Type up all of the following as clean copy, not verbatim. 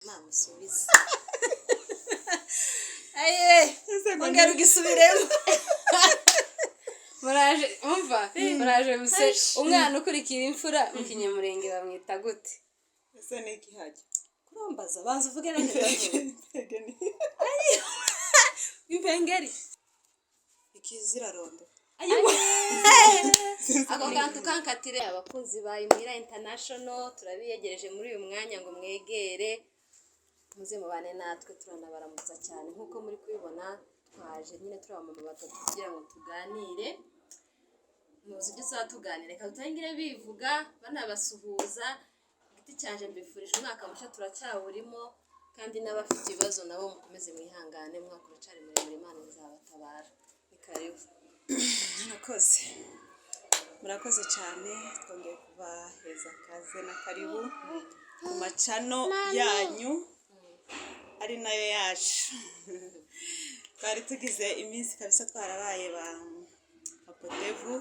Imana usubize. Aye, ongera ugisubiremo. Muraje, umva, muraje muse. Umwana ukurikira imfura mu Kinyamurenge bamwita gute? Ese ni ikihajya? Kurombaza, banza uvuge nanjye ndavuga. Impengeri. Ikizirarondo. Ako kantu kankatire. Abakunzi ba Imuhira International, turabiyegereje muri uyu mwanya ngo mwegere, muze mubane natwe. Turanabaramutsa cyane. Nk'uko muri kubibona, twaje nyine turi abamama batatu kugira ngo tuganire. Muzi ibyo tuzaba tuganira. Reka dutangire bivuga, banabasuhuza. Igiti cyaje, mbifurije umwaka mushya, turacyawurimo, kandi n'abafite ibibazo nabo mukomeze mwihangane, umwaka uracyari muremure, Imana izabatabara. Ni karibu. Murakoze, murakoze cyane. Twongeye kubaheza kaze na karibu ku ma channel yanyu, ari nayo yacu. Twari tugize iminsi kabisa twarabaye ba apotevu,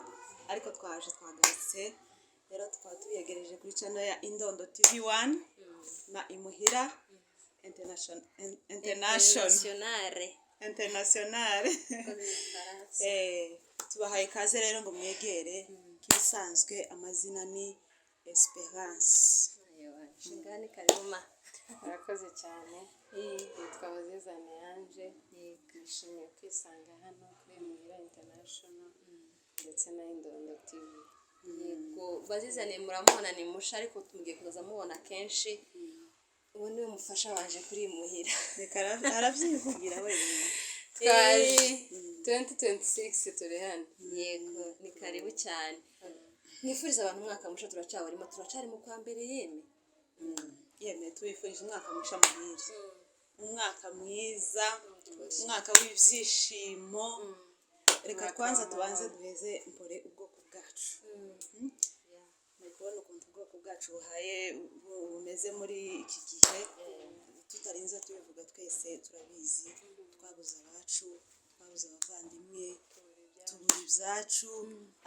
ariko twaje, twagarutse. Rero tukaba tubiyegereje kuri channel ya Indondo TV 1 na Imuhira International. Internationale. International. Tubahaye ikaze rero ngo mwegere. Nk'ibisanzwe, amazina ni Esperance. Shingani, karibu ma. Murakoze cyane. Nitwa Bazizane Yanje. Nishimiye kwisanga hano kuri Muhira International ndetse na Indondo TV. Yego, Bazizane muramubona ni musha, ariko mugiye kuzaza mubona kenshi. Ubu niwe mufasha wanje kuri Imuhira. Reka, arabyivugira wenyine. Twaje 2026, turi hano. Yego, ni karibu cyane. Mwifuriza abantu umwaka musha, turacyawurimo, turacyari mu kwa mbere yeme. Yemwe, tubifurije umwaka musha muhire, umwaka mwiza, umwaka w'ibyishimo. Reka Umwaka kwanza w'amahoro. Tubanze duheze mpore ubwoko bwacu. Muri kubona ukuntu ubwoko bwacu buhaye bumeze muri iki gihe, tutarinze tubivuga, twese turabizi. Twabuze abacu, twabuze abavandimwe, tubura ibyacu,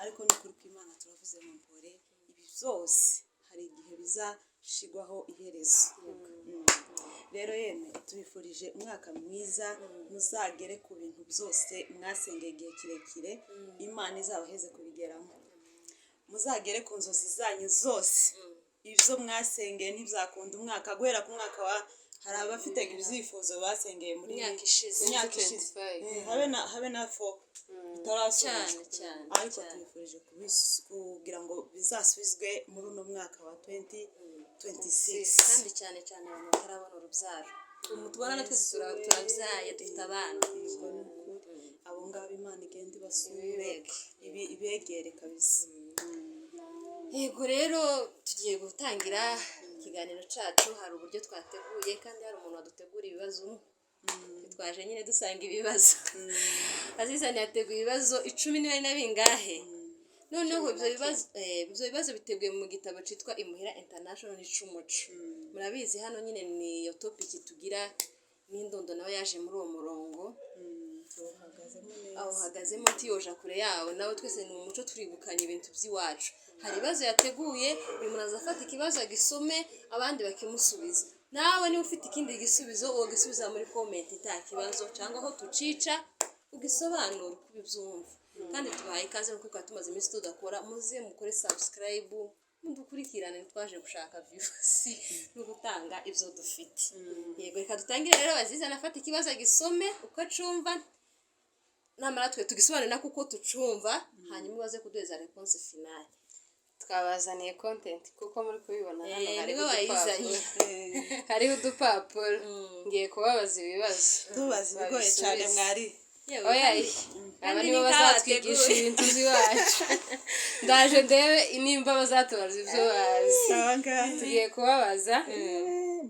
ariko ni ukuri kw'Imana turavuze mu mpore. Ibi byose hari igihe bizashigwaho iherezo. Rero yemwe, tubifurije umwaka mwiza, muzagere ku bintu byose mwasengeye igihe kirekire, Imana izabaheze kubigeramo. Muzagere ku nzozi zanyu zose. Ibyo mwasengeye ntibyakunda umwaka, guhera ku mwaka wa, hari abafite ibyifuzo basengeye muri Imyaka ishize. Imyaka ishize. 2025. Habe na fo bitarasubizwa. Cyane cyane. Ariko tubifurije kugira ngo bizasubizwe muri uno mwaka wa 2026. Kandi cyane cyane abantu batarabona urubyaro. Ubu tubona natwe turabyaye, dufite abana. Yego, ni ukuri. Abo ngabo Imana igenda ibasure, ibegere kabisa. Yego, rero tugiye gutangira ikiganiro cyacu. Hari uburyo twateguye, kandi hari umuntu wadutegura ibibazo umwe. Twaje nyine dusanga ibibazo Azizani yateguye, ibibazo 10, niba ari na bingahe. Noneho ibyo bibazo biteguye mu gitabo cyitwa Imuhira International n'Icumuco. Murabizi, hano nyine ni iyo topic tugira, n'Indondo nawe yaje muri uwo murongo. Tuwuhagazemo neza. Aho uhagazemo, ntiyoja kure yawo nawe. Twese ni umuco, turibukanya ibintu by'iwacu. Hari ibibazo yateguye, buri muntu azafata ikibazo agisome, abandi bakimusubiza. Nawe niba ufite ikindi gisubizo, uwo gisubiza muri comment, nta kibazo, cyangwa aho tucica ugisobanura uko ubibyumva. Kandi tubahaye ikaze kuko twari tumaze iminsi tudakora. Muze mukore subscribe, mudukurikirane. Twaje gushaka views no gutanga ibyo dufite. Yego, reka dutangire rero. Bazizana afata ikibazo agisome uko acumva, namara twe tugisobanurira kuko tucumva, hanyuma ubaze kuduheza réponse finale. Twabazaniye content kuko muri kubibona hano hariho niwe wayizanye. udupapuro, hariho udupapuro. Ngiye kubabaza ibibazo. Tubaza ibigoye cyane. Babisubize. Mwari. Yewe, Oya, aba kandi nibo ni bazatwigisha nk'abateguye. ibintu by'iwacu. Ndaje ndebe nimba bazatubaza ibyo bazi. Aba ngaba. Tugiye kubabaza.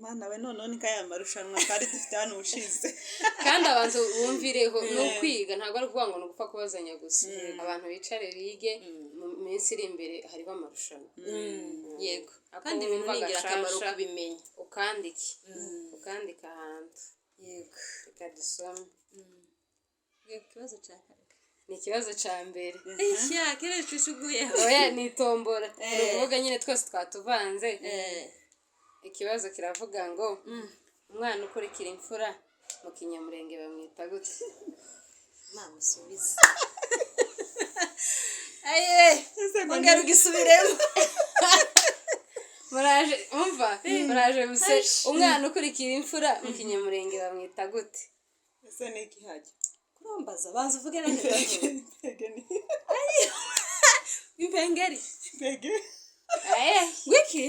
Mana we, noneho ni kaya marushanwa twari dufite hano ubushize. Kandi abantu bumvireho, ni ukwiga, ntabwo ari ukuvuga ngo ni ugupfa kubazanya gusa. Abantu bicare bige, mu minsi iri imbere hariho amarushanwa. Yego. Ako Kandi ibintu wumva ni ingirakamaro gashasha. kubimenya. Ukandike, ukandika ahantu. Yego. Reka dusome. Yego, ikibazo cya kare. Ni ikibazo cya mbere. Ishya kera cishuguyeho. Oya, ni itombora, ni ukuvuga nyine twese twatuvanze. Ikibazo kiravuga ngo Umwana ukurikira imfura mu Kinyamurenge bamwita gute? Namusubize. Aye, ongera ugisubiremo. Muraje, umva, muraje muse. Umwana ukurikira imfura mu Kinyamurenge bamwita gute? Ese ni ikihajya? Kurombaza, banza uvuge nanjye ndavuga. Impege ni Impengeri. Impege. Aye. Wiki.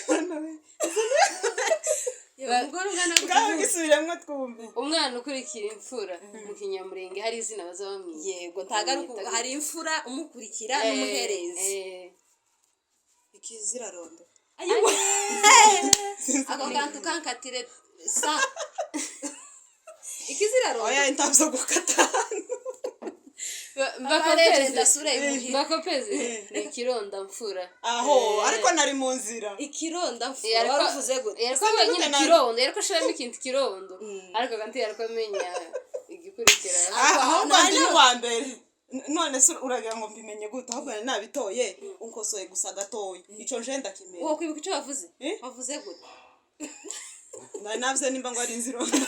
Bana we. Umugore ungana Ngaho gutya. gisubiremo twumve. Umwana ukurikira imfura mu Kinyamurenge hari izina baza bamwita. Yego, ntagaruka, hari imfura umukurikira n'umuherezi. Ikizirarondo. Ayiwa, ako kantu kankatire sa ikizirarondo. Oya, intabzo gukata. Bakopeze ndasure imuhira. Bakopeze, ni ikironda mfura. Aho ariko nari mu nzira. Ikironda mfura. Yariko- Wari uvuze gute? Yariko amenya nyine ikirondo, yariko ashiramo ikintu kirondo, ariko kandi yariko amenya igikurikira. Ahubwo ndi n'uwa mbere. None se uragira ngo mbimenye gute? Ahubwo nari nabitoye, unkosoye gusa gatoya, ico nje ndakimenya. Uwo kwibuka icyo wavuze? Eh? Wavuze gute? Nari navuze nimba ngo ari inzirondo.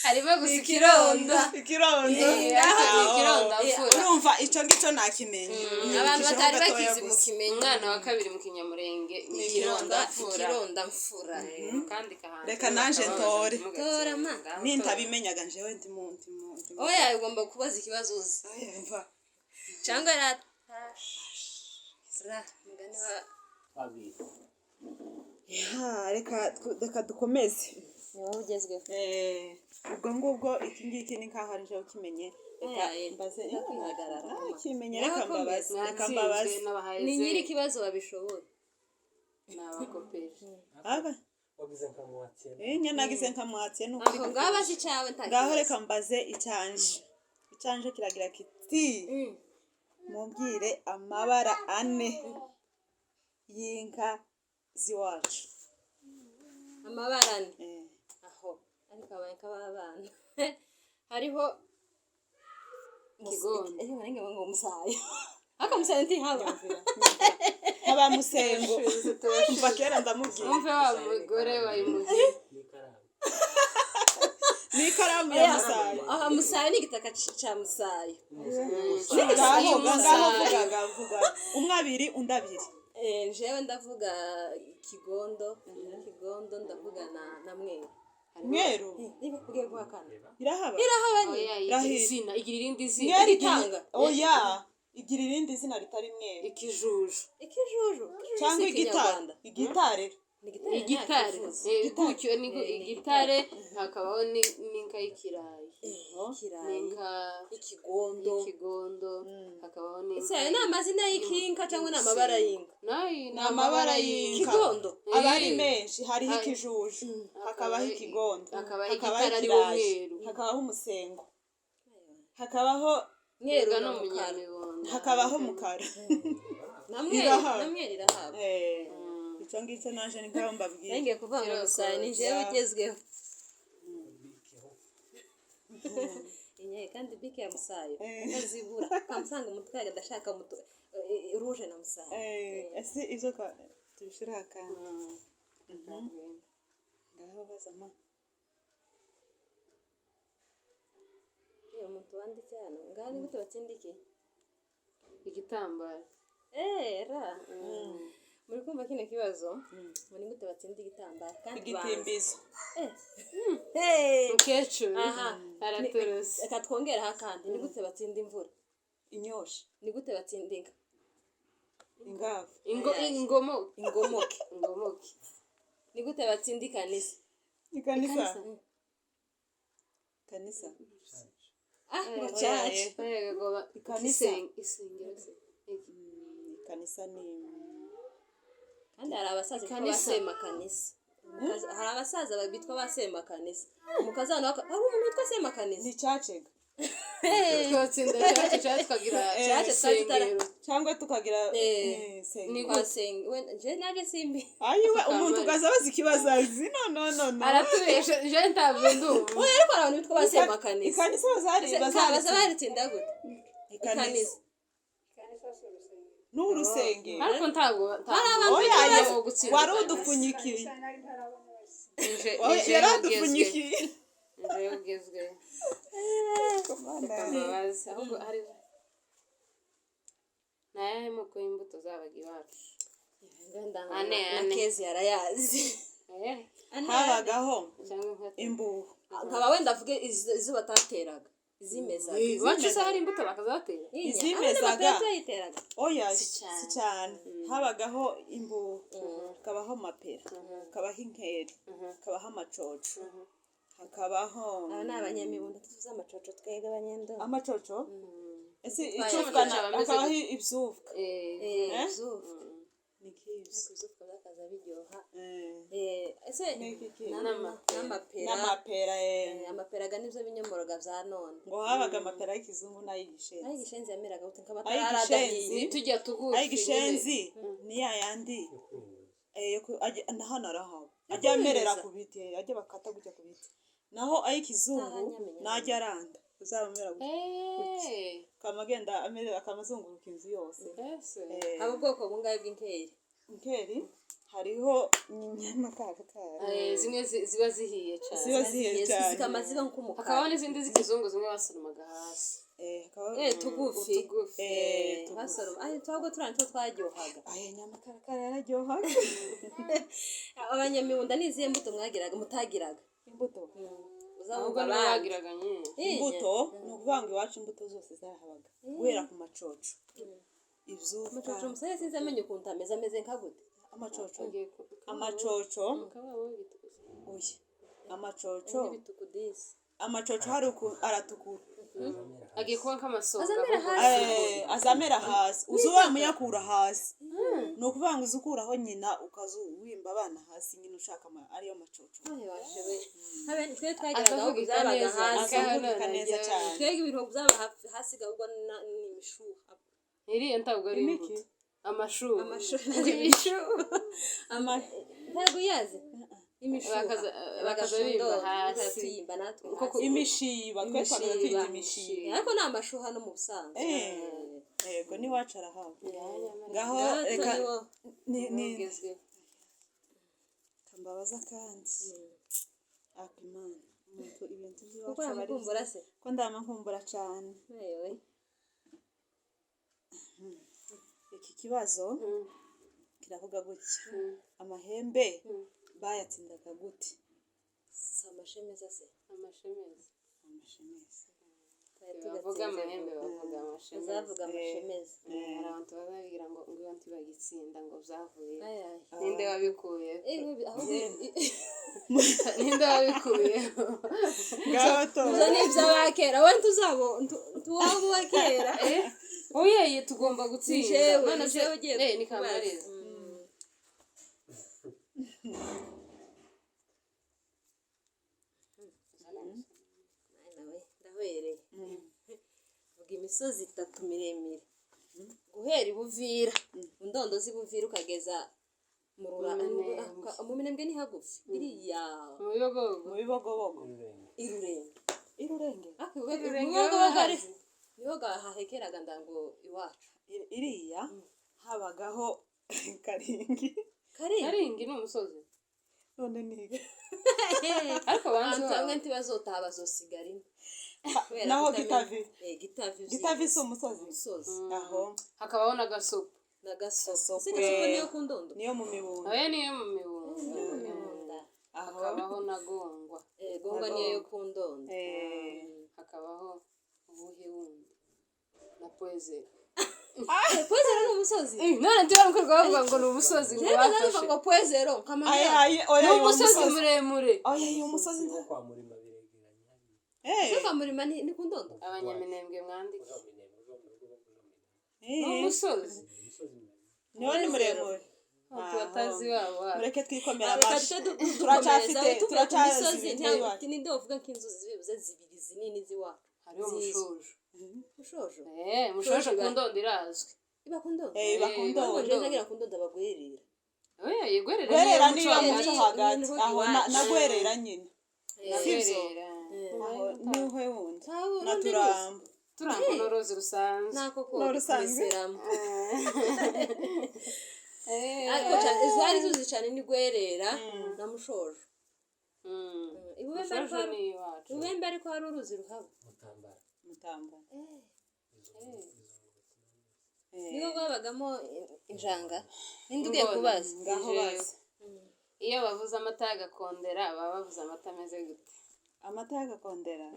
Harimo gusa ikirondo. Ikirondo. Ariko ni Aho. ikironda mfura. Urumva icyo ngicyo nakimenye. Abantu Nibukije batari ho gatoya bakizi gusa. mukimenye. Umwana wa kabiri mu Kinyamurenge ni ikironda ikironda mfura. Ikironda mfura. Kandi kahantu Reka nanje ntore. Tora ma. Nintabimenyaga njewe ndi mu Oya, ugomba kubaza ikibazo uzi. Oya, mva. Cyangwa ra ra mugani wa Babiri. Ya, reka dukomeze. Ni wowe ugezweho. Ubwo ngubwo iki ngiki ni nkaho ari njewe ukimenye, reka Oya, mbaze. reka kwihagarara. Ah, kimenye, reka Nawe mbabaze, reka Mwatsinzwe mbabaze. n'abahaye. Ni nyiri ikibazo babishoboye. Ni abakopeje. Aba Wagize nka mwatsi. eh nagize nka mwatsi ni ukuri. Aho ngaho bazi icyawe, nta Ngaho kibazo. reka mbaze icyanje. Icyanje kiragira kiti: mumbwire amabara ane y'inka z'iwacu. Amabara ane? Eh. Aho ariko abaye nk'abana hariho Ikigondo. Eh, nange ngo musayo, ariko musayo ntihaba. Nk'aba musengo kuva kera ndamubwira. Umve wa mugore wayimugiye. N'ikaramu. N'ikaramu ya musayo. Aha musayo ni igitaka ca musayo. Ngaho Musayo. ngaho vugaga vuga umwe abiri undi abiri. Eh, jewe ndavuga ikigondo, ikigondo ndavuga na mweru. Mweru? Niba ugiye guhakana. Irahaba. Irahaba nyine. Oya, igira Rahira. izina, igira irindi zina. Mweru Igitanga. Oya, igira irindi zina ritari mweru. Ikijuju. Ikijuju. Ikijuju Cyangwa si igitare. Ikinyarwanda. Igitare. Ni igitare. Igitare. Ntakivuze. Gutyo ni igitare, hakabaho n'inka y'ikirayi. Ikirayi. N'inka Ikigondo. y'ikigondo, hakabaho n'inka. Ese ayo ni amazina y'ikinka cyangwa ni amabara y'inka? Nayo Ni amabara y'inka. Kigondo. Aba ari menshi. Hariho ikijuju, hakabaho ikigondo, hakabaho hakabaho igitare ari wo ikirayi, mweru. Hakabaho umusengo, hakabaho Mweru Ega na ni mukara. umunyamibondo. Hakabaho mukara. Na mweru. Irahaba. Na mweru irahaba. Eh, icyo ngicyo naje ni nkaho mbabwira. Ngiye kuvuga ngo musayo ni jewe ugezweho. Bikeho. Inye kandi bike ya musayo ntazibura, kamusanga umutwe ndashaka mutu rouge na musayo. Eh, ese ibyo tubishyiraho akantu ngaho baza ma. Iyo muntu wanditse hano ngaho ni gute batsinda iki? Igitambaro. Eh, ra muri kumva kino kibazo ngo ni gute batsinda igitambaro kandi banza. Igitimbizo. Eh. Hey. Umukecuru Aha. araturuse. Reka twongereho akandi: ni gute batsinda imvura? Inyoshi. Ni gute batsinda inka? Ingavu. Ingomo. Ingomoke. Ingomoke. Ni gute batsinda ikanisa? Ikanisa. Kanisa. Ah, ngo caca. Yego, Ikanisa. Isengero se. Ikanisa ni Kandi hari abasaza bitwa Ikanisa. basemakanisa. Hari abasaza bitwa basemakanisa umukazana hari umuntu witwa semakanisa. Ni cacega. Twatsinda cyacu cyacu tukagira Cyacu twari tutara- isengero. Cyangwa tukagira Ni sengero. kwasenga wenda je naje simbi. Ayiwe, umuntu ukaza abaza ikibazo azi, no no no no. Aratubesha, je ntabwo ndumva. Oya, ariko hari abantu bitwa basemakanisa. Ikanisa bazari baza bazaritsinda. baritsinda gute? Ikanisa. Ikanisa. Ni urusengero. Ariko ntabwo Hari abantu Oya, ntabwo gutsinda. wari udupfunyikiye. Nari ntarabona basi. Oya, yari adupfunyikiye. Nije ugezweho. Reka mbabaze ahubwo, hari ni ayahe moko y'imbuto zabaga iwacu? Ane, Na ane. Kezi yarayazi. Eh, Habagaho cyangwa nka imbuho. Nkaba wenda avuge izo batateraga, izimezaga. Iwacu se hari imbuto bakazabatera? Izimezaga. Bayiteraga. Oya, Si cyane. si cyane. Habagaho imbuho, hakabaho amapera, hakabaho inkeri, hakabaho amacoco, hakabaho Aba ni abanyamibunda, tuzi amacoco twebwe abanyendo. Amacoco ese Amacoco icyufwa aba ameze hakabaho ibyufwa. Eh, Eh? Izuba. Ni nk'ibyo. Izuba bakaza biryoha. Eh, Ese Ni iki kindi? n'amapera. N'amapera, eh. Amapera ga nibyo binyomoro ga bya none. Ngo habaga amapera y'ikizungu n'ay'igishenzi. Ay'igishenzi yameraga gute, nk'aba Ay'igishenzi. atararadahiye? Tujya tugufi. Ay'igishenzi ni ya yandi, na hano arahaba, ajya amerera ku biti, ajya bakata gutya ku biti. Naho ay'ikizungu Ntahanyamenya. najya aranda, uzaba amera gutya, Eh, akaba agenda amerera, akaba azunguruka inzu yose. ese. Haba ubwoko bungahe bw'inkeri? Inkeri hariho nyamakarakara. Eh, zimwe ziba zihiye cyane. Ziba zihiye cyane. Zikama ziba nk'umukara. Hakabaho n'izindi z'ikizungu, zimwe basoromaga hasi. Hakabaho Tugufi. Utugufi. Tugufi. Basoroma ayo twabwo turiya nitwo twaryohaga. Aya nyamakarakara yararyohaga. Abanyamibunda, ni izihe mbuto mwagiraga mutagiraga? Imbuto. Uzabumva Ahubwo nibo abandi. bagiraga nyine. Imbuto ni ukuvuga ngo iwacu imbuto zose zarahabaga, guhera ku macoco, ibyuka. Amacoco umusore sinzi amenye ukuntu ameze nka gute. Amacoco. Ngiye Amacoco. Kabaho igitukuzi. Oya, amacoco. N'ibituku disi. Amacoco hari ukuntu aratukura. Agiye kuba nk'amasonga. Azamera ahubwo. hasi. Azamera hasi, uza wamuyakura hasi. Ni ukuvuga ngo uza ukuraho nyina, ukaza wimba abana hasi nyine, ushaka ariyo macoco. Twe twagiraga aho Akavugika byabaga neza. hasi. Akavugika neza cyane. Twebwe ibintu byaba hasi ahubwo ni imishuha. Iriya ntabwo ari Imiki? imbuto, amashu. Amashu. Imishu. Ntabwo uyazi imishuha. Bakaza bimba hasi. Tuyimba natwe Uko hasi. Imishiba, twe twabaga tuyita imishiba. Ariko ni amashuha no mu busanzwe. Yego, n'iwacu arahaba. Ngaho Ngaho reka niwo. ni Ugezweho. mbabaza kandi akimana umuntu ibintu Kuko by'iwacu aba ari yamukumbura se. ko ndamakumbura cyane. Ayowe. Iki kibazo kiravuga gutya: amahembe bayatsindaga gute? Si amashemeza se? Amashemeza. Amashemeza. Twari Bavuga tugatsinze amahembe, vuba. bavuga amashemeza. Bazavuga amashemeza. Hari abantu bazabwira ngo iyo ntibagitsinda ngo byavuye Ay, ay. ninde wabikuye? Ahubwo Ninde wabikuye? Ngaho ibyo tora. ni iby'abakera, wowe ntuzabo ntuwaba uwa kera. Oyeye, tugomba gutsinda. Jewe, None se jewe ugiye ni kubaza. Kamariza. Nawe ndahwereye. Vuga imisozi itatu miremire guhera i Buvira, indondo z'i Buvira, ukageza mu Rura. Mu Minembwe. Mu Minembwe ni hagufi iriya. Mu Bibogobogo. Mu Bibogobogo. I Rurenge. Irurenge. Ariko mu Rurenge Bibogobogo barahazi. niho hahekeraga ndango iwacu. Iriya habagaho Karingi. Karingi. Karingi ni umusozi. None niga. Ariko banzi Abantu bamwe wabo. ntibazotaha, bazosigara ino. Kubera Naho kutamenya- Gitavi. Gitavi. Gitavi si umusozi? Umusozi. Aho. Hakabaho n'agasopo. Na Gasopo. Gasopo. Ese Gasopo niyo ku Ndondo? Niyo mu Mibunda. Oya, niyo mu Mibunda. Mibunda. Aho. Hakabaho na Gongwa. Gongwa niyo yo ku Ndondo. Hakabaho ubuhe wundi na Poezero. Poezero ni umusozi? None ntibamukorwa bavuga ngo ni umusozi ngo Rero ndavuga bafashe. ngo Poezero Ay, nkamenya. ay, oya, Ni uwo umusozi musozi. muremure. Oya, uyu musozi Nko kwa Murima biregeranye. Ese kwa Murima ni ku Ndondo? Abanyaminembwe mwandike. Uja mu Minembwe, uja mu Bibogobogo, uja mu Minembwe. Ni umusozi. Imisozi miremire. Niwo ni muremure. Abantu batazi wabo wabo. Mureke twikomera Reka amashyi. duce Turacyafite, dukomereza, tuvuye ku turacyazi misozi ibintu ntabwo by'iwacu. ninde wavuga nk'inzuzi zibibuze zibiri zinini z'iwacu? Hariho Zizwi. umushushu. Mushosho. Mushosho ku Ndondo irazwi. Iba ku Ndondo. Iba ku Eh, Ndondo. Ahubwo jewe ntagira ku Ndondo bagwerera. Oya, yegwerera. Gwerera niyo niyo muco muco hagati. hagati. Niho Aho iwacu. na Gwerera nyine. Sibyo? Nagwerera. Aho niho wundi. Ntawe Na urundi ruzi. Turambo. Turangwa n'uruzi rusanzwe. Nako Ni koga urusanzwe. kumeseramo. Ariko cyane izari zuzi cyane ni Gwerera na Mushojo. Ibubembe ariko Mushojo hari ni iwacu. Ibubembe ariko hari uruzi ruhaba. Mutambara. Mutambara. Izo ngo. Niho rwabagamo injanga. Ninde ugiye Ingona. kubaza? Ngaho Jewe. bazi. Iyo bavuze amata y'agakondera baba bavuze amata ameze gute? Amata y'agakondera.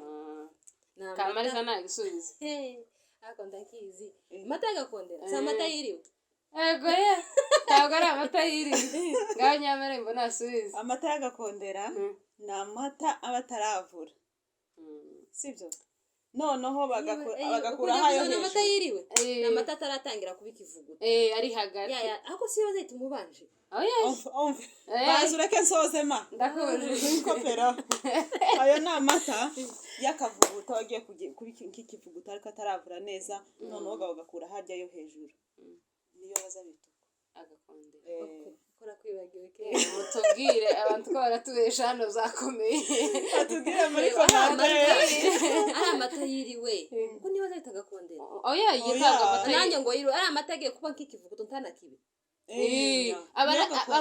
Ni amata. Kamariza nta gisubizo. Hey, ariko ndakizi. Amata y'agakondera si amata yiriwe. Ego ye, ntabwo ari amata yiriwe. Ngaho Nyamarembo ntasubize. Amata y'agakondera ni amata aba ataravura, sibyo? Noneho bagakuraho ayo Ni amata hejuru. yiriwe. Eh. Ni amata ataratangira kuba ikivuguto. Eh, ari hagati. Ya, ya, ariko siyo bazita umubanje. Oh, yes. Umva, umva. Eh. Baza ureke nsoze ma. Ndakubujije. Nkopera. Ayo ni amata y'akavuguto agiye kuba nk'ikivuguto ariko ataravura neza, noneho bagakura harya yo hejuru, niyo baza bita Agakondera. Kora kwibagiwe ke. Mutubwire abantu ko baratubesha hano zakomeye. Batubwire muri commentaire. Ari amata yiriwe kuko niba bazita agakondera. Oya, yitanga amata. Nanjye ngo yiriwe ari amata agiye kuba nk'ikivuguto ntanakibe. Eh, aba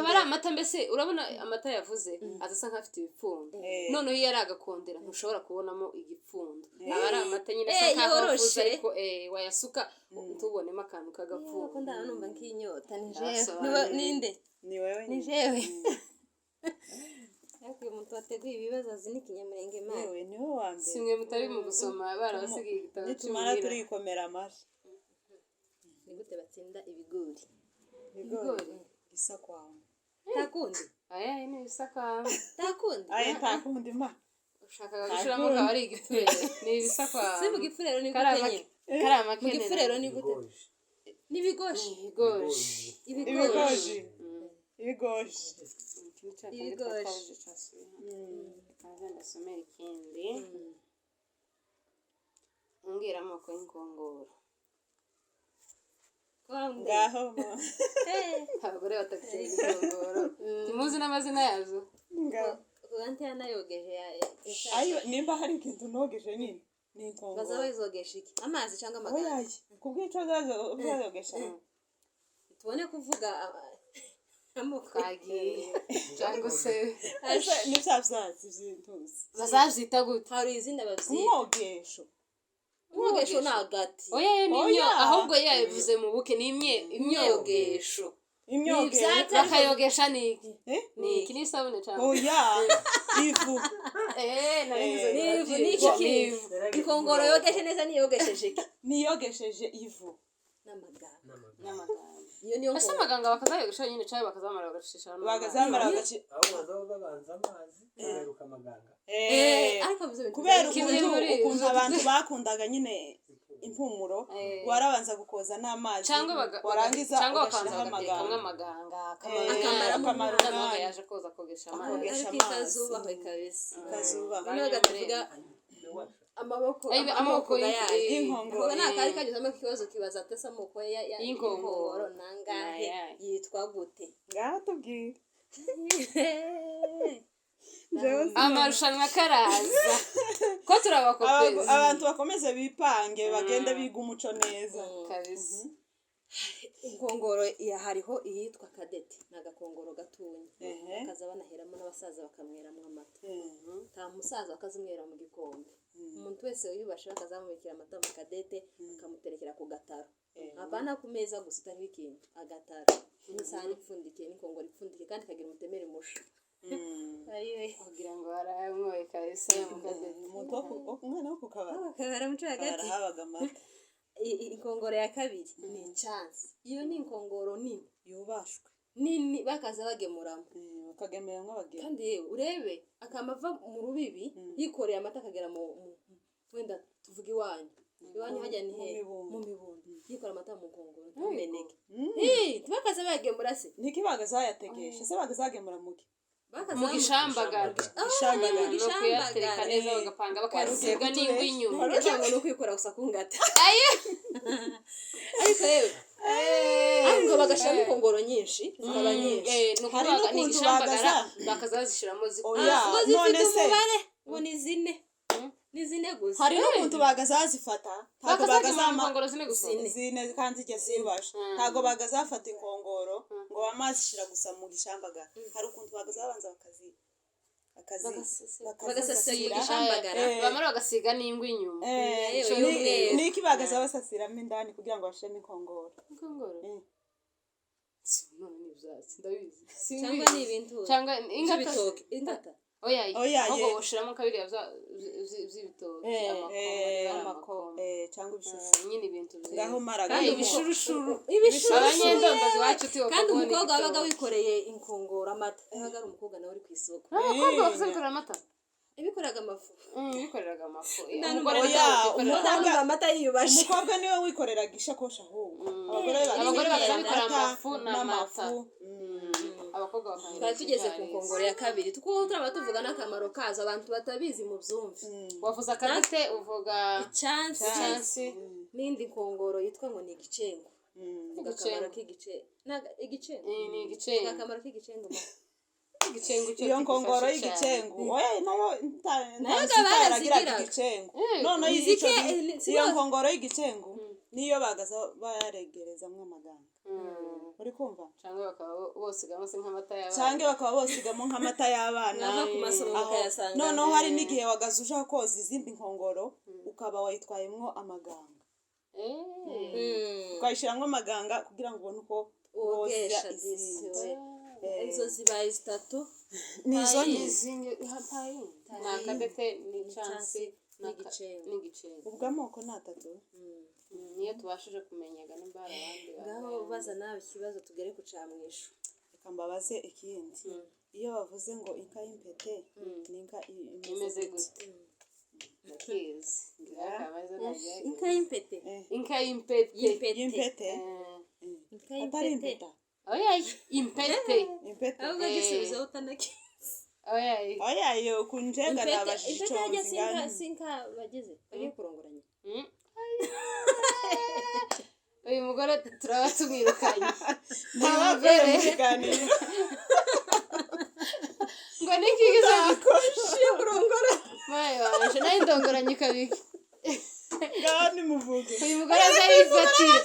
ari amata mbese urabona amata yavuze aza nk'afite ibipfundo. Noneho iyo ari agakondera ntushobora kubonamo igipfundo, aba ari amata nyine asa Eh, nkaho avuze, yoroshe. ariko wayasuka ntubonemo akantu Ko k'agapfundo. ndaba numva nk'inyota ni jewe. Ndasobanuriye. Ninde? Ni wewe. Ni jewe. Ariko uyu muntu wateguye ibibazo azi n'ikinyamurenge mani. Yewe, ni wowe wa Si mbere. mwe mutari mu gusoma barabasigiye igitabo Nitumara cy'umuhira. turikomera amashyi. Ni gute batsinda ibigori? Ibigori isa kwawe. Ntakundi. Aya ni ibisakwama. Ntakundi. Aye, ntakundi ma. Ushakaga gushiramo akaba ari igifurero, ni ibisakwama. Si mu gifurero ni Kari gute amake- nyine? kari Mu amakenera. gifurero ni gute? Ibigoji. N'ibigoshi. Ibigoshi. Ibigoshi. Ibigoji, ibigoji. Ibigoshi. Kaza ndasomera ikindi. Umbwira amoko y'inkongoro. Konde. Ngaho ma. Abagore batakira inkongoro. Ntimuzi n'amazina yazo. Ngaho. Kugante yanayogeje Ayo, nimba hari ikintu nogeje nyine ni inkongoro. Baza bazogesha iki? Amazi cyangwa amagara? Oyaye, kubw'ico zazogesha. Tubone kuvuga amoko. Twagiye. Cyangwa se Ese ni bya byatsi by'intuzi? bazabyita gute? Hari izina babyita. Umwogesho. Umwogesho ni agati. Oya, yo ni Oya. imyo, ahubwo yabivuze mu buke ni imyogesho. Imyogesho. Ibyatsi. Bakayogesha ni iki? Eh? Ni iki? Ni isabune cyangwa? Oya, ivu. Eh, nari ngize Ni ngo ivu, ni iki ni kintu? ivu. Inkongoro yogeshe neza niyogesheje iki? Niyogesheje ivu. N'amaganga. N'amaganga. Iyo niyo Ese nkongoro. amaganga bakazayogesha nyine cyangwa bakazamara bagacisha hano? Bagazamara bagaci. Aho baza babanza amazi bagaruka amaganga. Eh, Ariko ibyo bintu kubera Kimwe ukuntu muri ukuntu izo. abantu bakundaga nyine impumuro, warabanza gukoza n'amazi, Cyangwa warangiza cyangwa bakabanza ugashyiraho bagatekamo amaganga. amaganga Akamara akamara umwanya. umwanya yaje koza kogesha amazi. Akogesha ariko amazi. ikazubahwe kabisa. Ikazuba. Noneho gatuvuga amaboko Ay, amoko yayo. Y'inkongoro. Kuko nta kari kanyuzamo ikibazo kibaza atese amoko Y'inkongoro. y'inkongoro nangahe, Nayahe. yitwa gute? Ngaho tubwire. Jewe Amarushanwa karaza ko turabakopeza. Abantu bakomeze bipange bagende biga umuco neza. Kabisa. Inkongoro hariho iyitwa kadete, ni agakongoro gatonya. Ehe. Bakaza banaheramo n'abasaza bakamweramo amata. Nta musaza bakazinywera mu gikombe. Umuntu wese wiyubashe bakazamubikira amata mu kadete, bakamuterekera ku gataro, apana ku meza gusa itariho ikintu, agataro n'isahani ipfundikiye n'inkongoro ipfundikiye kandi ikagira umutemeri musha. Ayiwe. Kugira ngo barayamwoye kabisa mu kadete. Umuntu umwana wo ku kabari. Akabara muco hagati. Kabari habaga amata. Inkongoro ya kabiri ni icyansi. Iyo ni inkongoro nini. Yubashwe. Nini bakaza bagemuramo. Bakagemera nk'abageni. Kandi yewe urebe akama ava mu rubibi yikoreye amata akagera mu wenda tuvuge iwanyu, iwanyu hajya ni Mu he? mibundo. Mu mibundo, yikora amata mu nkongoro ntumeneke. Ih, ntibakaza bayagemura se? Niki bagazayategesha se, bagazagemura muki? Bakaza Mu gishambagara. Ishambagara. Mu Ni ukuyatereka gishambagara. neza bagapanga bakayasiga n'ingwa inyuma. Kugira ngo ni ukwikora gusa ku ngata. Ariko yewe, ariko bagashiramo inkongoro nyinshi, zikaba nyinshi. Eh, ni Hari ukuvuga ni n'ukuntu igishambagara bagaza- bakaza bazishiramo Oya. Ngo zifite None se- umubare ngo ni zine. Ni zine gusa. Hari n'ukuntu bagazazifata, ntabwo Bakazagimana bagazama inkongoro zine gusa. Zine. Zine kandi zijya zibasha, ntabwo bagazafata inkongoro ngo bamazishira gusa mu gishambaga. Hari ukuntu bagazabanza bakazi Bagasasira bakazisasira. igishambagara. Bamara bagasiga n'ingwa inyuma. Yewe, y'umweru. Niki bagaza basasiramo indani kugira ngo bashiremo inkongoro? Inkongoro. None ni ibyatsi, ndabizi. Cyangwa ni ibintu Cyangwa ingata. by'ibitoki, ingata. Oya. Oya, ahubwo ye. boshiramo kabiriya by'ibitoki, amakoma, niba ari amakoma. Cyangwa ibishushu. Nyine ibintu byiza. Ngaho maraga. Kandi ibishurushuru. Ibishurushuru. Abanyendondozi iwacu tiwo. Kandi kubona umukobwa wabaga igitoki. wikoreye inkongoro amata, yabaga ari umukobwa nawe uri ku isoko. Abakobwa bakuze bikorera amata. Ibikoraga amafu. Bikoreraga amafu. Nta Umugore Oya, niwe wikorera. Nta amata yiyubashe. Umukobwa niwe wikoreraga ishakoshi, ahubwo abagore Abagore bagaza bakaza bikorera amata amafu n'amata. n'amafu. Abakobwa bakanywa. Twari tugeze ku nkongoro ya kabiri, kuko turaba tuvuga n'akamaro kazo, abantu batabizi mu byumve. Wavuze akadete, uvuga Icyansi. Icyansi. N'indi nkongoro yitwa ngo ni igicengo. Vuga akamaro Igicengo. k'igicengo. Igicengo. Ni igicengo. Vuga akamaro k'igicengo, ma. Igicengo cyo Iyo nkongoro kidufasha cyane. y'igicengo, oya, nayo Nayo nta barazigiraga. igicengo. Eh, Noneho Izike, iyo nkongoro y'igicengo niyo bagaza baregerezamwo amaganga, uri kumva? Cyangwa bakaba bosigamo se nk'amata y'abana. Cyangwa bakaba bosigamo nk'amata y'abana. Nava ku masomo Aho, bakayasanga. noneho hari n'igihe wagaze uja koza izindi nkongoro, ukaba wayitwayemwo amaganga, ukayishyiramo amaganga kugira ngo ubone uko woza Wogesha disi. izindi. We, izo zibaye zitatu. Ni izo nyine. Izindi nta ni akadete, ni icyansi, N'igicengo. N'igicengo. Ubwo amoko ni atatu. Niyo tubashije kumenyaga, nimba hari abandi Ngaho baza nawe ikibazo, tugere ku camwisho. Reka mbabaze ikindi. Iyo bavuze ngo inka y'impete, ni inka imeze imeze gute? Gute? Ndakizi. Inka y'impete. Inka y'impete. Y'impete. Y'impete. Inka Atari y'impete. impeta. Oya, impete. Impete. Ahubwo gisubizo utanakizi. Oya. Oya, iyo kunjenga Impete, nabajije impete ico yajya sinka nzingana. Sinka bagize bagiye kurongoranya. Uyu mugore turaba tumwirukanye. Ntabavuye mu kiganiro. Ngo niki gize? Kurongora. Maye wanje, nayo indongoranye ikabiki. Ngaho nimuvuge. Uyu mugore aza yifatira.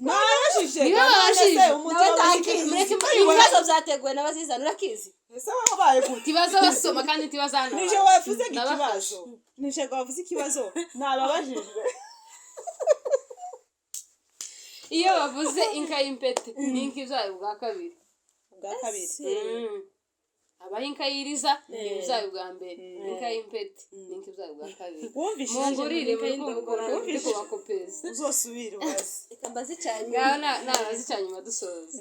Nabajije. Niwe babajije. Umuntu Nawe wabaye ntakizi. Mureke Ibibazo byateguwe n'abazizana, urakizi? Ese wowe wabaye gute? Tibaza basoma kandi tibaza hano. Nije wavuze Ndabafasha. ikibazo, nije wavuze ikibazo, nababajijwe. Iyo bavuze inka y'impete, ni inka ibyaye ubwa kabiri. Ubwa kabiri. Abaho inka yiriza ni ibyaye ubwa mbere, inka y'impete ni inka ibyaye ubwa kabiri. Wumvishije? Mungurire, muri kumva ukuntu ndi kubakopeza. Uzosubire ubaze. Reka mbaze icya nyuma. Ngaho nabaze icya nyuma dusoza.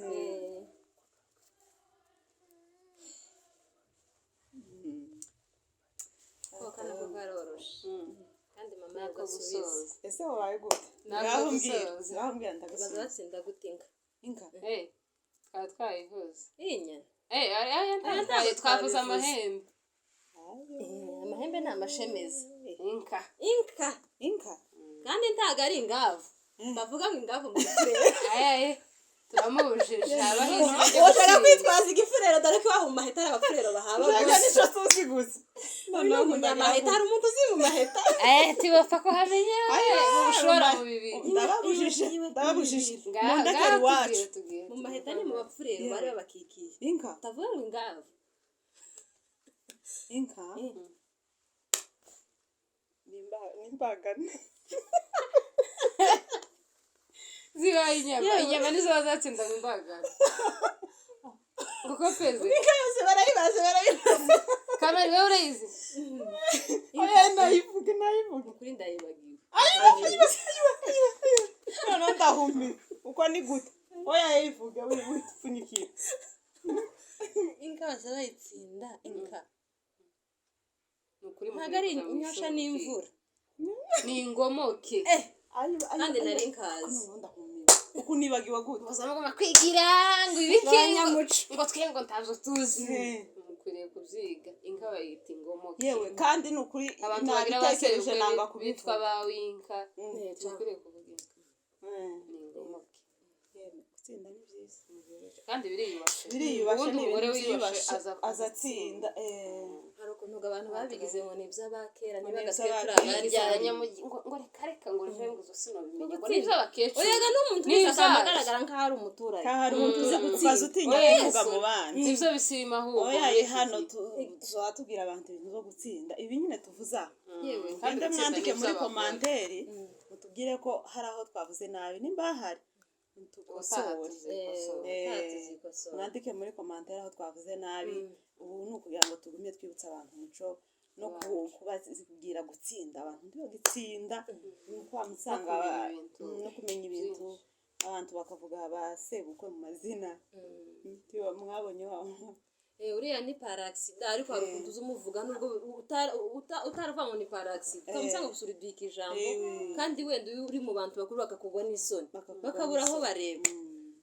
Koka nako karoroshe kandi mama Nako yagasubiza. gusoza. Ese wabaye gute? Ntabwo Ngaho mbwira. gusoza. Ngaho mbwira, Baza ndagusubiza. batsinda gute inka? Inka. Eh, twaba twayivuze. Inyana. Eh, aya ntabwo ntabwo twavuze. twabivuze. Amahembe. Amahembe ni amashemeza. Inka. Inka. Inka. Kandi ntago ari ingavu, bavuga ngo ingavu mu gifurero. Aya turamubujije abahizi bajya Ushaka gutsinda. kwitwaza igifurero, dore ko iwabo mu maheta ari abafurero bahaba Ntabwo gusa. nico tuzi gusa. Uyu ni umunyamaheta, hari umuntu uzi mu maheta? Eh, tibapfa kuhamenya we. Aya, Mu bushora mu bibiri. Ndababujije, ndababujije. Ngaho Mundekere ngaho iwacu. tubwire, tubwire. Mu maheta ni mu bafurero bari babakikiye. Inka. Utavuga ngo ingavu. Inka nimbagane. Zibaye inyama, inyama nizo bazatsinda mu mbagara kuko peze. Inka yose barayibaze, barayibaze. Kamari, wowe urayizi? Oya, nayivuge, nayivuge. Ukuri ndayibagiwe. Noneho ndahumiwe, uko ni gute? Oya, yivuge wipfunyikira. Inka basa bayitsinda inka. Ni ukuri Ntabwo ari mukwiye kuja mu inyosha ishuri. n'imvura. Ni ingomoke. Kandi nari nkazi. Noneho ndahumiwe, uku nibagiwe gute? Muza mugomba kwigira ngo ibiki Abanyamuco. ngo twe ngo ntabyo tuzi. Eh. Mukwiriye kubyiga, inka bayita ingomoke. Yewe, kandi ni ukuri. Abantu bagira Nabitekereje, abaserukwe nanga bitwa kubivuga. ba winka. Eh, Mukwiriye kuvuga inka Eh. ni ingomoke. Yewe, gutsinda ni byiza. Kandi biriyubashe. Biriyubashe. Ubundi Ni umugore ibintu wiyubashe byiyubashe, azatsinda. Hari ukuntu Ukuntu ngo abantu babigize ngo ni iby'abakera, Ngo niba ni twe turi iby'abakera. abaryari. Ngo reka reka, ngo rije ngo izo sinobimenye, ngo Gutsinda. ni iby'abakecuru. Oyaga, n'umuntu Ni wese akaba ibyacu. agaragara nk'aho ari umuturage. Kaho hari umuntu uzi ukaza utinya Oya, kuvuga mu bandi. Nibyo bisirima ahubwo Oya, muri iki hano gihe. tuzaba tubwira abantu ibintu byo gutsinda, ibi nyine tuvuze aha. Yewe. Kandi Mugende gutsinda mwandike ni muri iby'abagore. commentaire, mutubwire ko hari aho twavuze nabi, nimba hahari Ubutaha tukosore. tuzikosora. Tuzikosora. Mwandike muri commentaire aho twavuze nabi. Ubu ni ukugira ngo tugumye twibutsa abantu umuco no kubabwira gutsinda. Abantu ntibagitsinda, ni uko wamusanga No kumenya ibintu no kumenya ibintu, abantu bakavuga ba sebukwe mu mazina. Mwabonye wa Uriya ni par accident, ariko hari ukuntu uza umuvuga nubwo utaravuga ngo ni par accident, ukamusanga gusa uridwika ijambo, kandi wenda iyo uri mu bantu bakuru bakakugwa n'isoni, Bakakugwa bakabura aho n'isoni. bareba.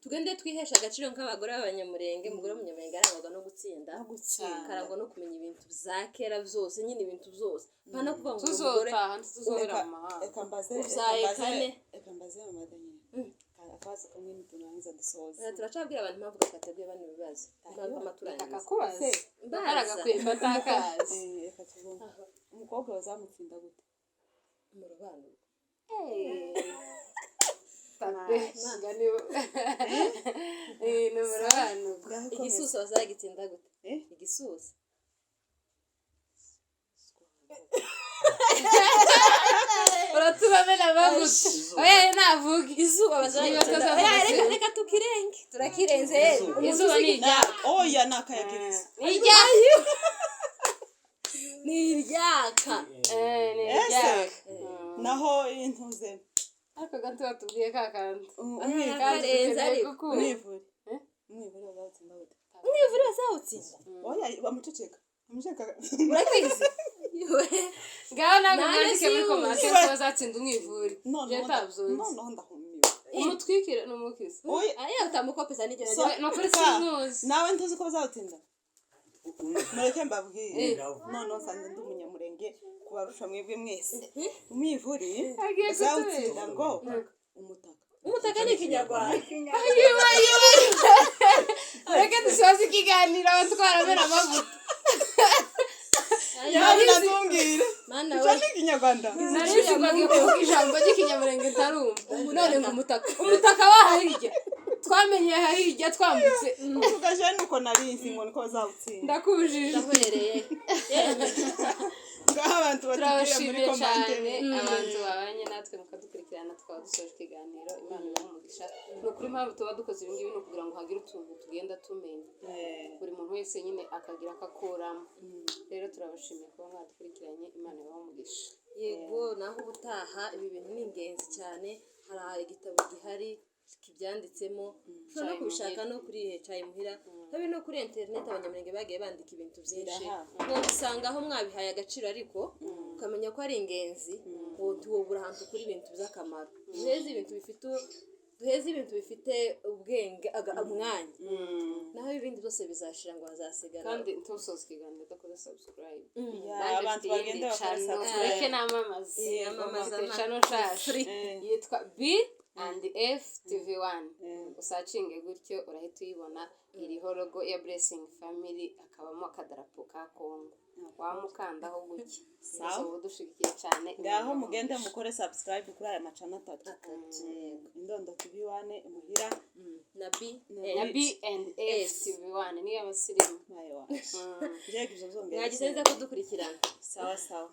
Tugende twihesha agaciro nk'abagore b'Abanyamurenge. Umugore w'Umunyamurenge arangwaga no gutsinda, No gutsinda. akarangwa no kumenya ibintu bya kera byose nyine, ibintu byose, pana kuvuga ngo uri umugore. Tuzotaha, ntituzobera Reka mu mahanga. reka mbaze, reka Ubyaye mbaze, kane. reka mbaze mama Daniel akabazo kamwe, niturangiza dusoze. Turacabwira abantu impamvu twateguye bano bibazo, impamvu Reka amaturangiza. kakubaze. Mbaza. Aragakwemba atakazi. Reka tubone umukobwa bazamutsinda gute. Mu rubano. Ni umurabano. Ngaho komeza. Igisusa bazagitsinda gute? Eh? Igisusa. Uratubamena amavuta, oya, navuga Izuba bazagitsinda. Niba Oya, reka atazavuga. reka tukirenge, turakirenze. Izuba ni iryaka. Oya, ni akayagirizo. Ni iryaka. Ni iryaka. Ni Ese iryaka. naho intuze Ariko gato batubwiye ka kantu. Umwivure. Karenze ariko. Umwivure, umwivure bazawutsinda gute? Umwivure bazawutsinda. Oya, bamuceceka, bamuceceka. Urakizi. Ngaho nawe Nanjye mwandike muri siwuzi. commentaire ko bazatsinda umwivure. Je Noneho ntabyunze. noneho ndahumiwe. Umutwikire n'umukiza. Oya. Aya utamukopeza nigera. So- Ni ukuri Ka, simuzi. nawe ntuzi ko bazawutsinda. Mureke mbabwire. Eh. Noneho nsanze ndi Umunyamurenge kubarusha mwebwe mwese. Umwivuri Agiye bazawutsinda ngo umutaka. Umutaka ni Ikinyarwanda. Ayiwe, ayiwe, reka dusoze ikiganiro, abantu twaramena amavuta. Nawe natumbwire. Mana Icyo we. ni Ikinyarwanda. Nari ngo agiye kuvuga ijambo ry'Ikinyamurenge ntarumva, none ngo umutaka, umutaka wahahirya, twamenye ahahirya twambutse. Uvuga je nuko narinzi ngo niko bazawutsinda. Ndakubujije. Ndahwereye. Ngaho abantu batubwira muri Turabashimiye cyane commentaire. abantu babanye natwe mukadukurikirana, tukaba dusoje ikiganiro. Imana ibahe umugisha. Ni ukuri, impamvu tuba dukoze ibi ngibi ni ukugira ngo hagire utuntu tugenda tumenya, buri muntu wese nyine akagira akakuramo. Rero turabashimiye kuba mwadukurikiranye. Imana ibahe umugisha. Yego, naho ubutaha. Ibi bintu ni ingenzi cyane. Hari igitabo gihari kibyanditsemo, ushobora no Cayi kubishaka Muhira. no kuri Cayi Muhira, habe no kuri interineti, Abanyamurenge bagiye bandika ibintu byinshi. Birahaba. Usanga aho mwabihaye agaciro, ariko ukamenya ko ari ingenzi, ngo tuwubura ahantu kuri ibintu by'akamaro. Duheze ibintu bifite ubwenge umwanya, naho ibindi byose bizashira ngo hazasigara. Kandi ntusoze ikiganiro udakoze subscribe. Ya, Nanjye abantu mfite bagenda iyindi bakora channel, subscribe. mureke namamaze. Yamamaza. Mfite channel nshasha yitwa B and F TV 1. Usacinge gutyo urahita uyibona, iriho logo ya Blessing Family, hakabamo akadarapo ka Congo. Wamukandaho gutya. Sawa. Uba udushigikiye cyane. Ngaho mugende mukore subscribe kuri aya macana atatu: Indondo TV 1, Imuhira na B Na B and F TV 1 niyo abasirimu. Nayo wacu. Mbega ibyo byongera. Mwagize neza kudukurikirana. Sawa sawa.